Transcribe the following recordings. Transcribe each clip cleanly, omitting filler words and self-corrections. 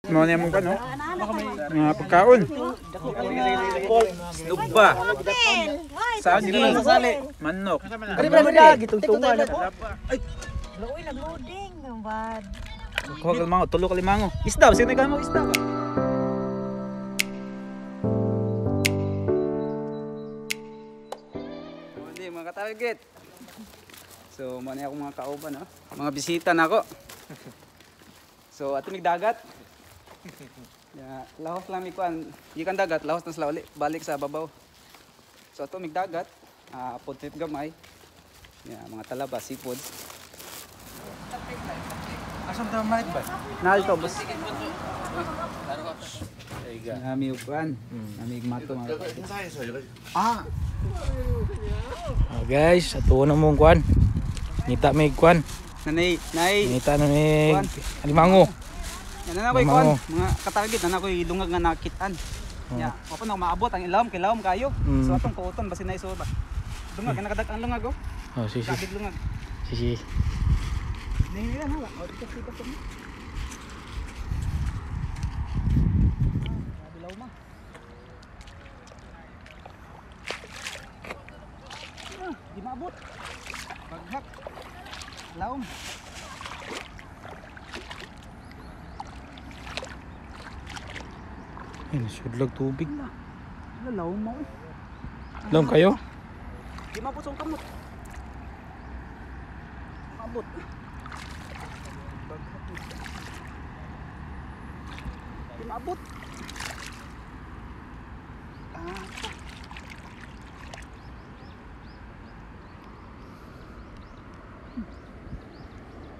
Mga niya mong kano? Mga pagkaon. Snugba. Saging. Manok. Uy, nag-loading. Bad. Kuha ka limango, tulo ka limango. Isda, sino ka mo isda ba? Hindi, mga ka-target. So, muna ako mga kauban, no? Mga bisita na ako. So, ato mig dagat. Ya, lahos lang mi kuan. Gikan dagat, lahos na sila uli, balik sa babaw. So, ato mig dagat, food trip gamay. Ya, mga talaba, seafood. Asan tayo malit ba? Nalto, boss. Nami upan, nami mato mga kapatid. Ah! Oh, guys, ato na mong kwan. Ngita may kwan. Nanay, nay, Ngita na may Kwan. alimango. Yan na ko'y kuan, Mamango. mga katarget na na ko'y lungag nga nakitaan. Ya, wa pa na maabot ang ilawom kay lawom kayo. Mm. So atong kuoton basin na iso ba. Lungag nakadag ang lungag oh. Oh, si si. Kabig lungag. Si si. Niya na wala. Oh, dito dito dito. Grabe lawom ah. Ah, di maabot. Baghak. Lawom. Ay, nasudlag tubig. Wala, lawom mo. Eh. Lawom kayo? Di maabot sa kamot. Maabot. Di maabot. Ah.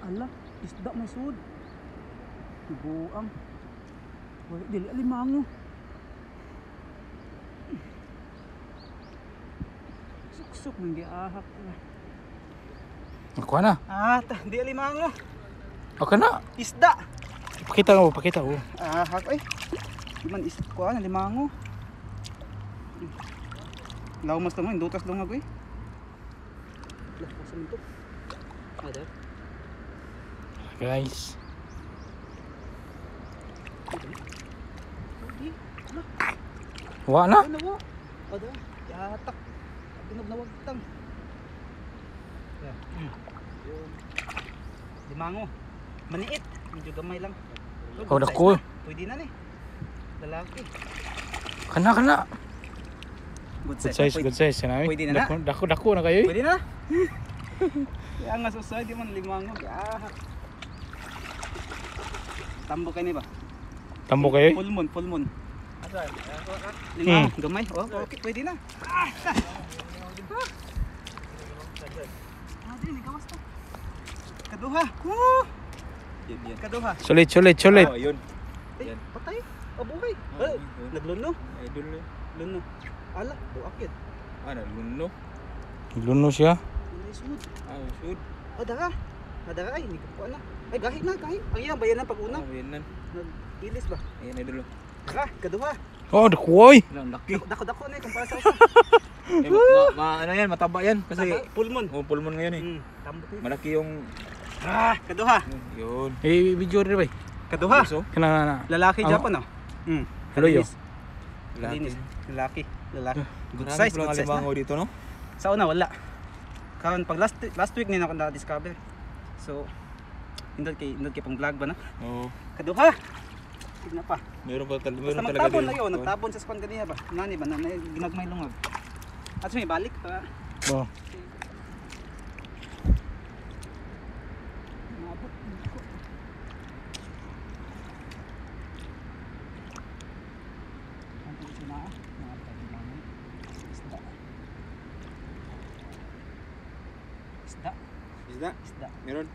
Ala, isda may sud. Buang. Wala dili alimango. Suksok nang giahak. Nakuha na. Ah, ta, di alimango. Ako na. Isda. Pakita mo, pakita mo. Ahak ay. Di man isda ko ana limango. Law mas lang dutas lang ako eh. Lah, asa man to? Ada. Guys. Di. Wa na. Ano wo? Ada. Yatak. Tinog na wagtang. Yeah. Limango. Maniit. Medyo gamay lang. Oh, dako. Pwede na ni. Lalaki. Kana kana. Good Good size, good size. Sinabi. Pwede na na. Dako, dako, dako na kayo. Eh. Pwede na. Kaya nga susay, di man limango. Ah. Tambo kayo ni ba? Tambo kayo. Eh. Full moon, full moon. Limango, gamay. Oh, okay, pwede na. Ah! Ah, di, gawas to. Kaduha. Woo! Kaduha. Sulit, sulit, sulit. Oh, yun. Eh, patay. Oh, buhay. Eh, nagluno. Idol no. Luno. Ala, buak yun. Ah, nagluno. Luno siya. Ano sud? Ah, sud. Oh, dara. Madara ay, hindi ko po na. Ay, gahi na, gahi. Ang iyang bayanan pag una. Ah, yun nan. Nag-ilis ba? Ayan, idol. Tara, kaduha. Oh, dako oy. Ang laki. Dako, dako na eh, kumpara sa usa. Eh, ano yan, mataba yan. Kasi, Taba, full moon. oh, full moon ngayon eh. Tambok yun. Malaki yung, Ah, kaduha. yun. Eh, video rin ba? Kaduha. Puso. Kana na na. Lalaki Ang- Japan, oh. Hello, yo. Kalinis. Kalinis. Lalaki. Lalaki. Good Marami size, palang good size na. alimango dito, no? Sa una, wala. Karon pag last week ni ako na-discover. So, hindi kay pang vlog ba na? Oo. Kaduha. Tignan pa. Meron pa talaga, Basta meron talaga magtabon dito. na yun, nagtabon sa span kanina ba? Nani ba? Nani, ginagmay lungag. At may balik pa. Oh. Maabot. Isda. Isda. Isda? Isda. Meron?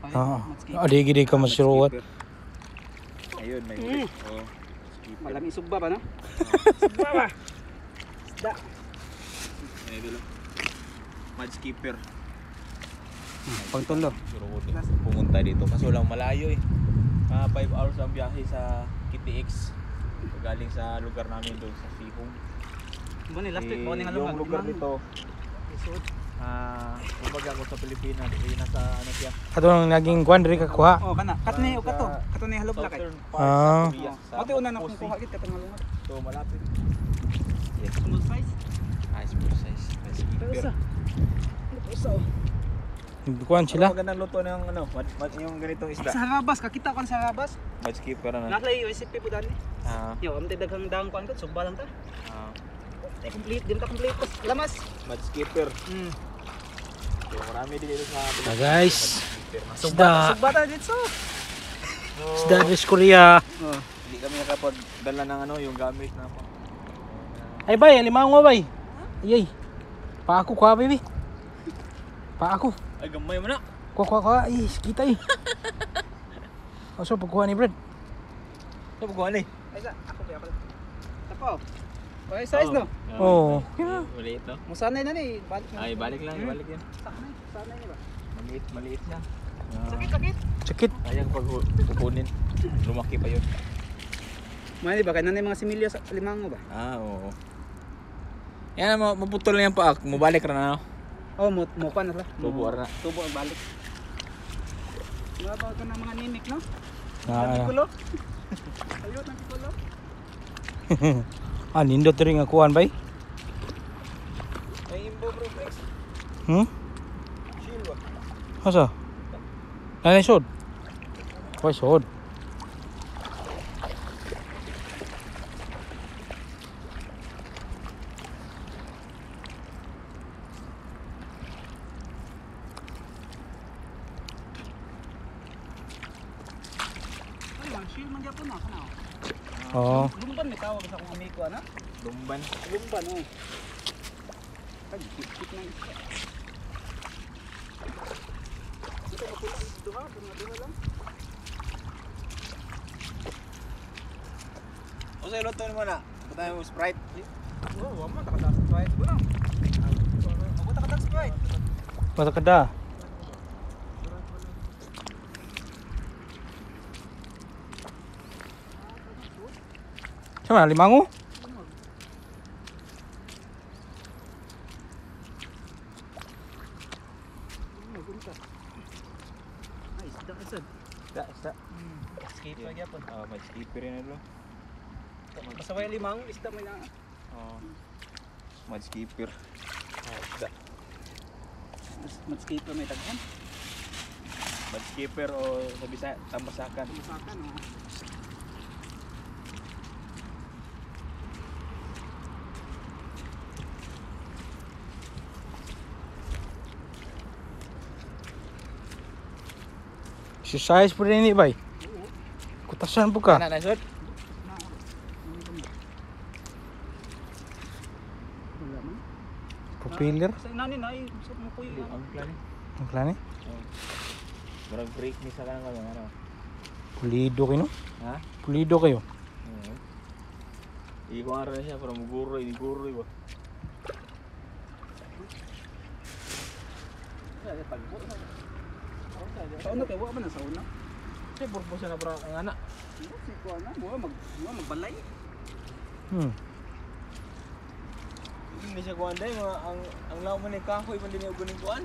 Ah. Ah, di gidi ka masiruwat. Ayun, may huli. Oh. Skipper. Malami sugba ba no? Sugba ba? Isda. Ayun, idol. Mud skipper. Pangtulo. Pumunta dito kaso lang malayo eh. Mga 5 hours ang biyahe sa KTX. Galing sa lugar namin doon sa Sihong. Mo ni last week mo ni nga Eh, yung lungag. lugar dito, Isod. Kumbaga ako sa Pilipinas, eh, nasa ano siya. Kato nang naging kuan diri ka kuha. Oh, kana. Katni o kato. Kato ni halog lakay. Southern part Ah. sa Korea. Sa Mao una na Pusi. kung kuha gid katong halong. So malapit. Small size. Ah, small size. Pero sa. Usa oh. Kuan sila. Magandang luto ng ano, yung ganitong isda. Sa harabas, kakita kon sa harabas. Mudskipper na. Naklay recipe po dani. Ah, Yo, amte daghang dang kuan ko, sugba lang ta. ah, Ay complete, di ta complete. Lamas. mudskipper. Mm. So marami din dito sa Ah, guys. Isda. Sugba ta dito. Isda sa Korea. Oh. Hindi kami nakapagdala ng ano, yung gamit na pang. Ay bay, limango bay. Ay ay. Pa ako kuha baby. Pa ako. Ay, gamay mo na. Kuha kuha kuha. Ay, kita eh. Aso pagkuha ni Brad. Ito pagkuha ni. Ay sa, ako ba ako. Tapo. Okay, size no. Oo. Maliit no? Musanay na ni, balik na. Ay, balik lang, balik yan. Sanay, sanay ni ba? Maliit, maliit siya. Sakit, sakit. Sakit. Sayang pag kukunin. Lumaki pa yun. Mali ba kay nanay mga similya sa limango ba? Ah, oo. Yan, maputol na yung paak. Mubalik ra na, no? Oh, mo mo pa na la. Tubo ra na. Tubo ang balik. Mga ba ka ng mga nimik no? Ah, Pikulo. Ayot ng pikulo. ah nindot rin nga kuan bay. Ay, imbo bro, Rex. Hmm? Chill ba? Asa? Nanay sod. Hoy sod. Ay, man, shield man gyapon na kana. Oo. Lumban may tawag sa akong amigo ana. Lumban. Lumban oh. Ay, kit na isda. Ito mapula duha, duha duha lang. O sa luto mo na. Patay mo Sprite. Oh, wa man takada Sprite ko lang. Ako takada Sprite. Mata kada. Sama limango? Ay, isda ka sad. Isda, isda. Skip pa gyapon. Ah, may skipper rin ano. Basta way limang isda may na. Oo. Mud skipper. Oh, isda. Mas skip pa may daghan. Mud skipper o sa Bisaya, tambasakan. Masakan oh. Exercise po rin ni bay. Kutasan po ka. Ana, nasod? Wala man. Propeller. Sa inani na ay sa mo kuy. Ang plan. Ang klani. Murag break ni sa kanang kanang ano. Pulido kayo no? Ha? Pulido kayo. Oo. Iko ara na siya para muguroy, ni guroy ba. Sa una kay wa man na sa una. Kasi purpose na para ang anak. Si ko ana, mo mag mo magbalay. Hindi siya kuan day mga ang laom man ni kahoy man din og guning kuan.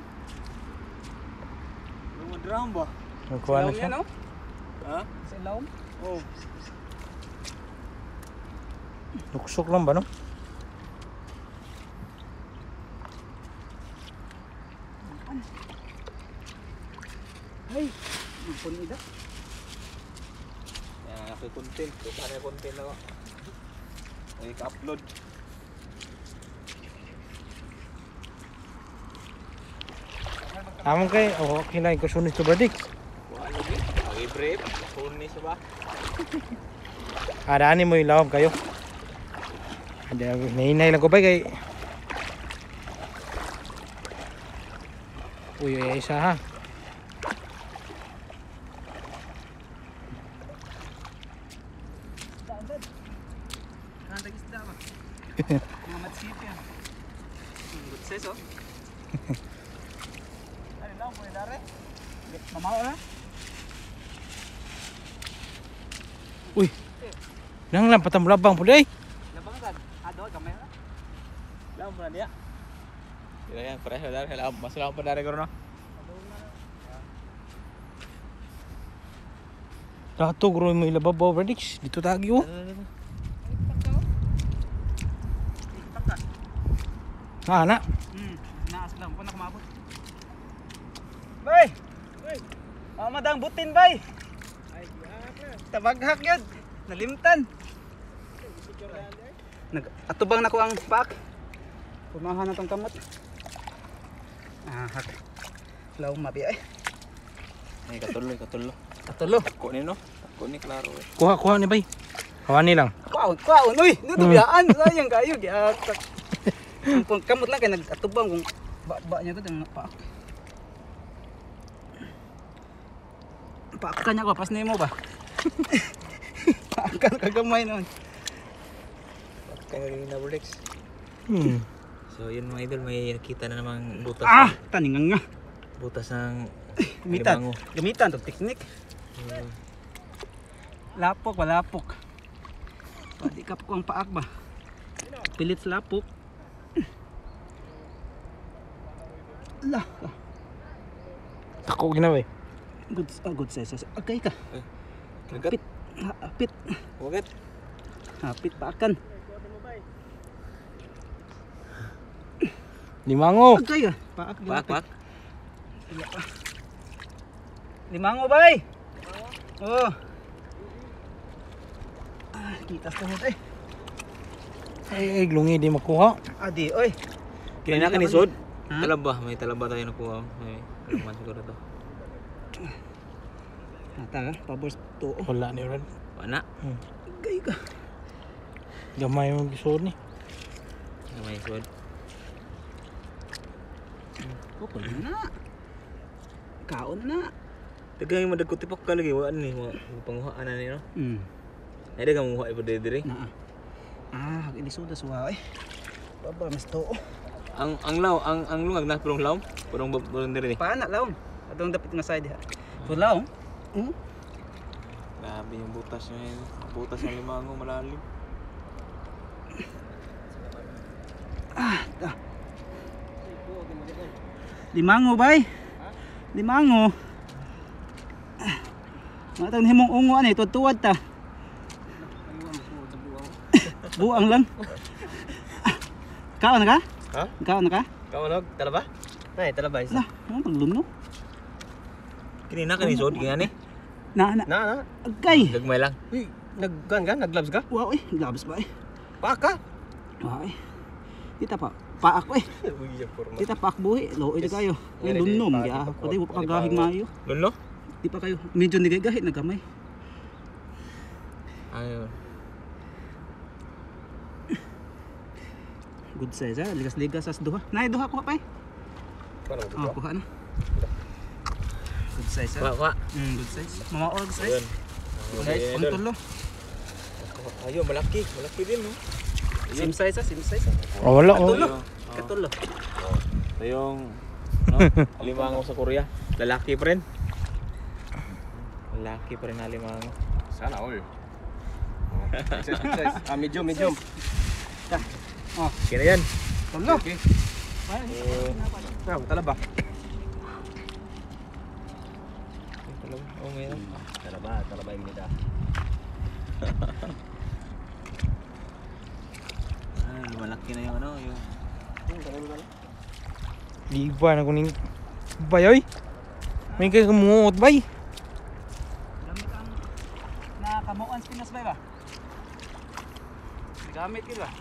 Mga drum ba? Nagkuha na Sa siya. niya, no? Ha? Sa ilawom. Oh. Luksok lang ba no? Ay, mapun ida. Yan ako content, ko para content ako. Ay ka-upload. Among kay oh, okay lang ko sunod to Bradik. Kuha lagi. Ay brave, kunin sa ba? Arani mo ilawom kayo. Ada nahinay lang ko ba kay Uy, uy, isa ha. Kanang isda ba? Mga matsip yan. Good size oh. Ano lang mo dare? Mamaw na. Uy. Nang lang patamulabang po day. Labang sad. Ado gamay ra. Laom na niya. Yan, pareho dahil. Mas lang pa dari ko no. Dato gro mo ilababaw Bradix. Dito tagi oh. Ah, na. Naas lang ko na kumabot. Bay! Bay! Mamadang butin bay! Tabaghak yun! Nalimtan! Nag-atubang na ko ang paak. Pumahan na tong kamot. Ah, hak. Law mabi ay. Ay, katulo, katulo. Katulo. Tako ni no. Tako ni klaro eh. Kuha, kuha ni bay. Kuha ni lang. Kuwaon, kuwaon. Uy, dito biyaan. Sayang kayo. Giatak. Ang kamot lang kay nag-atubang kung ba-ba niya to ang paak. Paak ka niya ko, pas nimo ba? Paak ka kagamay noon. Kaya rin na Rolex. So yun mga idol, may nakita na namang butas. Ah, taningan nga. Butas ng Gamitan. limango. Gamitan to teknik. Lapok, walapok. Pwede ka ko ang paak ba? Pilit sa lapok. La. Tako gina bay. Good, good size. Okay ka. Kagat. Hapit. Hapit. Wagat. Hapit paakan. Limango. Okay ka. Paak. Pak, pak. Limango bay. Oh. Ah, kita sa tuhod eh. Ay, ay glungi di makuha. Adi, oy. Kaya na kanisod. Ha? Talaba, may talaba tayo nakuha. May kalaman siguro to. Nata, pabors to. Wala ni Brad. Wala. Gay ka. Gamay mo gisuod ni. May sod. Pukul na. Kaon na. Dagang yung madagko tipak ka lagi wala ni mga panguhaan na ni no. Ay dagang manguha ipo diri. Naa. Ah, ilisuda suwa eh. Baba mas to. Ang law, ang lungag na purong law, purong diri ni. Paana laom. Atong dapit nga side ha. Pulaw. Grabe yung butas niya yun. Butas ng limango malalim. Ah, ta. Limango bay. Limango. Matang himong ungo ani tuwad-tuwad ta. Buang lang. Kaon na ka? Ha? Kaon na ka? Kaon og talaba? Nay, talaba isa. Lah, ano pagluno? Kini na kani sod kini ni. Na na. Na na. Agay. Gagmay lang. Uy, naggan ka? Nag-gloves ka? Wow eh, gloves ba eh. Paka. Wow eh. Dita pa, paak eh. Dita paak buhi, looy di kayo. Ay lunom ya, pati wa pa kagahig maayo. Lunlo? Di pa kayo, medyo nigay-gahit na gamay. Ayun. Good size ha, ligas-ligas as duha. Nay duha kuha pa eh. Oh, kuha na. Good size ha. Kuha, kuha. Good size. Mama or good size. Ayun. Good size, Ayun, pang tulo. Ayun, malaki. Malaki din no. Same size ha, same size. Oh, wala oh. Katulo. Katulo. Ito yung no, limango sa Korea. Lalaki pa rin. Lalaki pa rin na limango. Sana all. Size, size. Ah, medium, medium. Oh, Okay na yan. tulo. Okay. Ah, talaba. Oh, meron. Talaba, talaba yung nila. Ah, malaki na yung ano, yung Di ba na kuning bay oy. May kay kumuot bay. Gamit ang nakamuan sa Pinas bay ba? Gamit yun ba?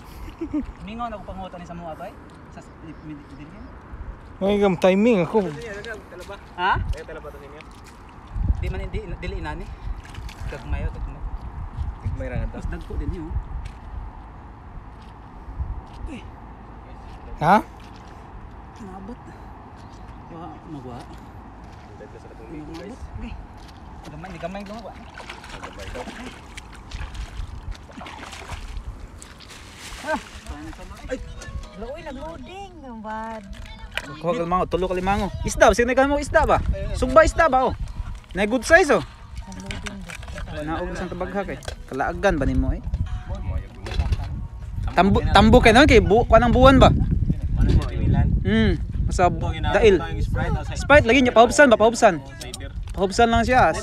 Mingaw na ko pangutan ni sa mua bay? Sa dinhin? May gam timing ako. Talaba. Ha? Ay, talaba to ninyo. Di man hindi dili inani. Gagmay oh, gagmay. Tigmay ra na to. Mas dagko din yun. Eh, Ha? naabot. Wa magwa. Dagko sa katong ligo, guys. Okay. Gamay ni gamay gumawa. Gamay daw. Ah, ay, Uy, nag-loading. Ang bad. kuha ka limango, tulo ka limango. Isda, sige na mo isda ba? Sugba isda ba oh? Na good size oh. Nag-loading. Naog sa tabaghak eh. Kalaagan ba nimo eh? Tambo tambo kay naman kay bu kuan ang buwan ba? Ano mo, Milan? Sa dail. Sprite lagi niya pahubsan ba pahubsan. Pahubsan lang siya. Na,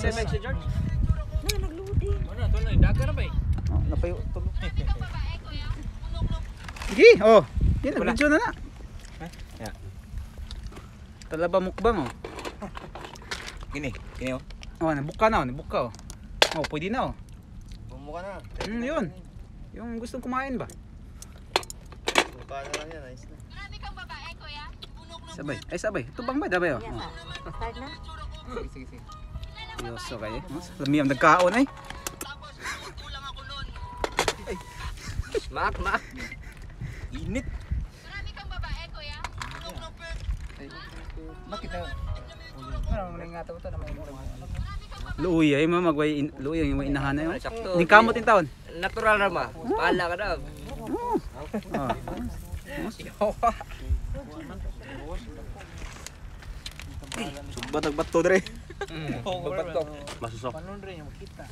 nag-loading. Oh, napayo tulo. Sige, oh. Yan, nag-video na na. Yeah. Talaba mukbang oh. Gini, gini oh. Oh, nabuka na oh, nabuka oh. Oh, pwede na oh. Bumuka na. Yun. Yung gustong kumain ba? Bumuka na lang yan, ayos na. Sabay. Ay, sabay. Tubang ba dabay oh. Yes, Oh. ah. Start na. Sige, sige. Diyoso kayo. Oh, lami ang nagkaon ay. Maak, maak. Init. Bakit na? Ano mo nga ito na may Luoy ay mo magway luoy ang inahan na yun. Sakto. Ning kamot in taon. Natural ra ma. Pala ka na. Oh. Sugbat ang bato dre. Babatok. Masusok. Panon rin yung makita.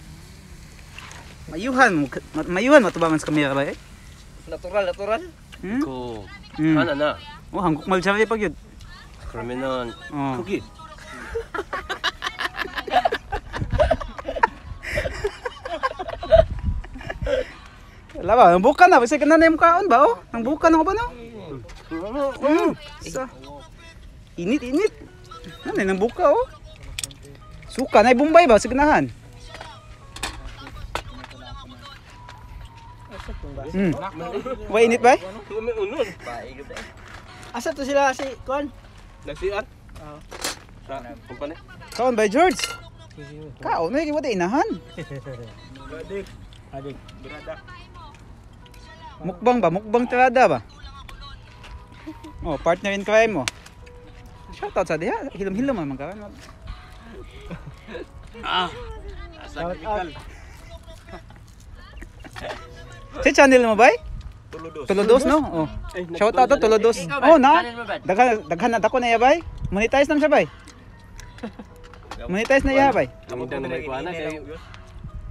Mayuhan mo, mayuhan matubangan sa kamera ba eh? Natural, natural. Hmm? 그 Hmm. 하나나 Oh, hanggok mal siya pag yun. 그러면은 Oh. 크기 Wala ba? Nang buka na. Basta ka na na yung kaon ba? Oh? Nang buka na ko ba no? Sa. Init, init. Ano nang buka oh. Suka na Bombay ba? Signahan. Wa init ba? Asa to sila si Kuan? nagsiat sa kumpanya Kaon ba George? Kaon na wala inahan. Adik. Mukbang ba? Mukbang tirada ba? Oh, partner in crime mo. Shoutout sa diha. Hilom-hilom man kaon. Asa chemical. Sa channel mo ba? Tuludos. Tulodos no? Oh. Shout out to Tulodos. Oh na. Daghan daghan na dako na iya bay. Monetize na siya bay. Monetize na iya bay. ang na may kuana kay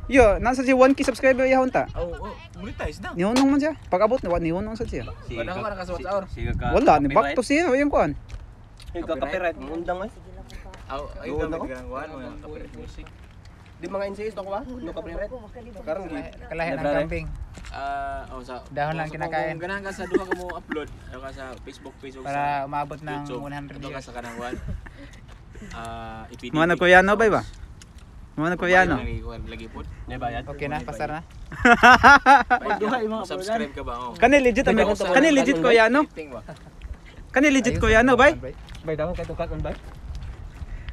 Yo, nasa siya 1K subscriber iya unta. Oh, oh, monetize na. Nihunong man siya. Pag abot na wa nihunong sa siya. Wala ka nakasuot sa or. Wala ni back to zero yung kuan. Copyright mundang ay Aw, ay Doon dami ako. ka kuan mga copyright music. Di mga NCS to ko ba? No copyright. Karon gi. Kalahin ang kambing. Ah, oh, sa Dahon lang kung- kinakain. Kung ganahan ka sa duha ka mo upload, ano ka sa Facebook page o sa Para umabot ng YouTube. 100 Ano ka views. sa kanang kuan? Ah, IPDP. Mga nagkoreano bay ba? Mga nagkoreano. Lagi kuan lagi pod. May bayad. Okay na, pasar na. Subscribe ka ba? Oh. Kani legit kani legit koreano. Ting ba? Kani legit koreano bay. Bay dahon kay tukat on bay.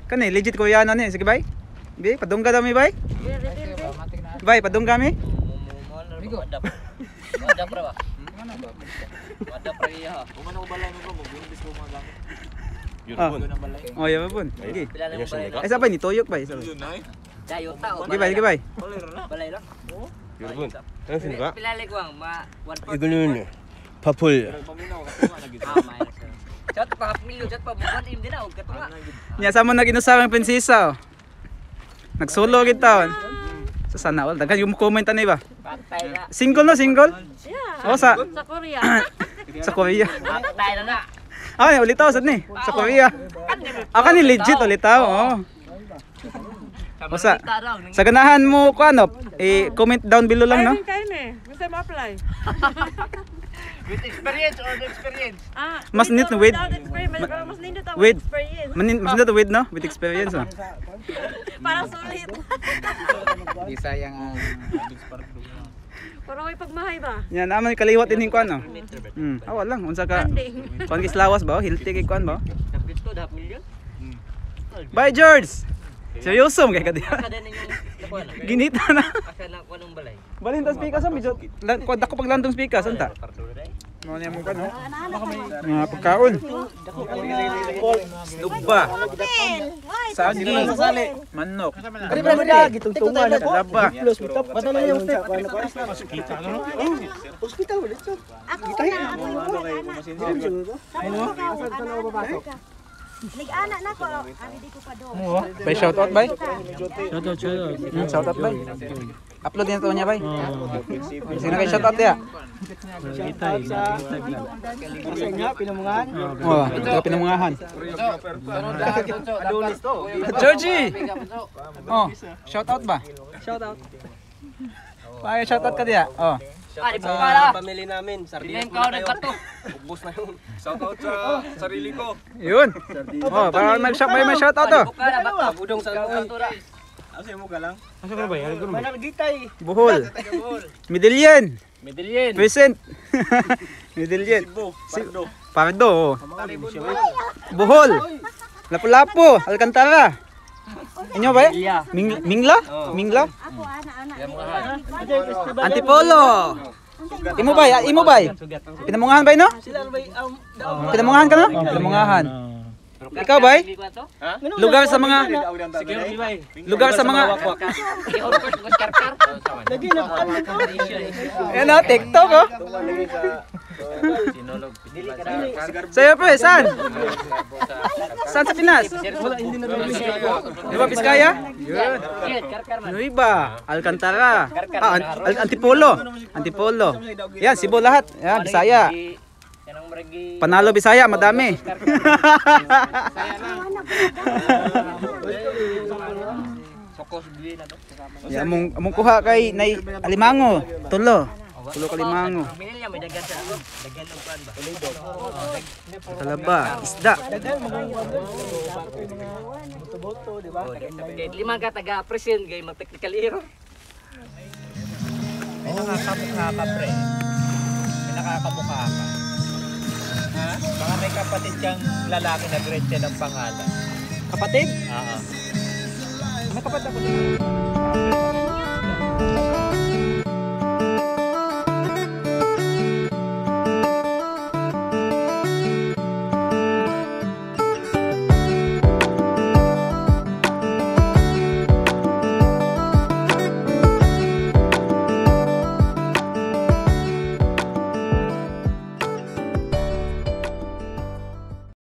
Kani legit koreano ni sige bay. Bi, padungga daw mi bay. Bay, padungga mi. Bigo. Wadap ra ba? Wadap ra iya. Kung ano ko balay mo ko, magbuntis ko mga gamit. Ah. Doon ang balay. Oh, yeah, pun. Sige. Pila na mo balay Ay sabay ni toyok bay. Sabay. Yun na eh. Dayo tao. Sige bay, sige bay. Balay ra na. Balay lang. 여러분, 안녕하십니까? Pila ko ang ma 1 이거는 파풀. Paminaw ka tunga lagi. Ah, minus. Chat pa half million, chat pa bukan im din na og katunga. Nya sa mo nag-inusab ang prinsesa. Oh. Nagsulo gid taon. Sa sana all daghan yung comment ani ba? Patay na. Single no, single? Yeah. Oh, sa Sa Korea. sa Korea. Patay na na. Ah, ulitaw sad ni sa Korea. Ah, kani legit ulitaw. Oh. Basta, sa ganahan mo ko ano, eh comment down below lang no. Kain eh. Gusto mo apply? With experience or no experience? Ah, Mas with nindot or with. without experience. Pero mas nindot ang With. experience. Manin mas nindot with no, with experience oh. Parang sulit. Di sayang ang Parang may pagmahay ba? Nya naman kaliwat din kuan no. Awa lang unsa ka. Funding. Kuan kis lawas ba? Oh? Healthy kay kuan ba? oh? Kapit to, half million. Bye George. Seryoso kay ka diha. Asa din yung nakuha na? Ginita na. Asa na kuha ng balay? Balin tas speaker sa medyo kuan dako pag landong speaker unta. Mo niya mo kano? Mga pagkaon. Luba. Saging. Manok. Talaba. Ako una, ako yung una, anak. Tapos ikaw, anak ka. Nag-anak na ko, ari di ko pa do. Bay shout out bay. Shout out, shout out. Shout out bay. Upload din to niya bay. Sino kay shoutout ya? Kita eh. Pinamungahan. Oh, ito pinamungahan. Georgie! Oh, shoutout ba? Shoutout. Ay, shoutout ka diya. Oh. Sa pamilya namin, sardinas muna kayo. Ubus na yun. Shoutout sa sarili ko. Yun. Oh, para mag-shop may shoutout to. Udong sa Asa mo ka lang? Asa ka ba? Ano ba? Bohol. Medellin. Medellin. Present. Medellin. Cebu, Pardo. Pardo. Oh. Bohol. Lapu-Lapu, Alcantara. Inyo ba? Mingla? Mingla? Ako ana ana. Antipolo. Imo bay, imo bay. Pinamungahan bay no? Pinamungahan ka no? Pinamungahan. Ikaw bay? Lugar sa mga lugar sa mga Ayan o, TikTok oh. Sa'yo pre, saan? Saan sa Pinas? Nueva Vizcaya? Yun. Nueva, Alcantara, Antipolo. Antipolo. Yan, Cebu lahat. Yan, Bisaya. Panalo Bisaya, madami. Yan, among kuha kay nay alimango, tulo. Tulo kalimango. Talaba, isda. Lima ka taga present kay mag technical error. May nakakamukha ka, pre. May nakakamukha ka. Ha? Baka may kapatid kang lalaki na Gretchen ang pangalan. Kapatid? Oo. May kapatid ako din.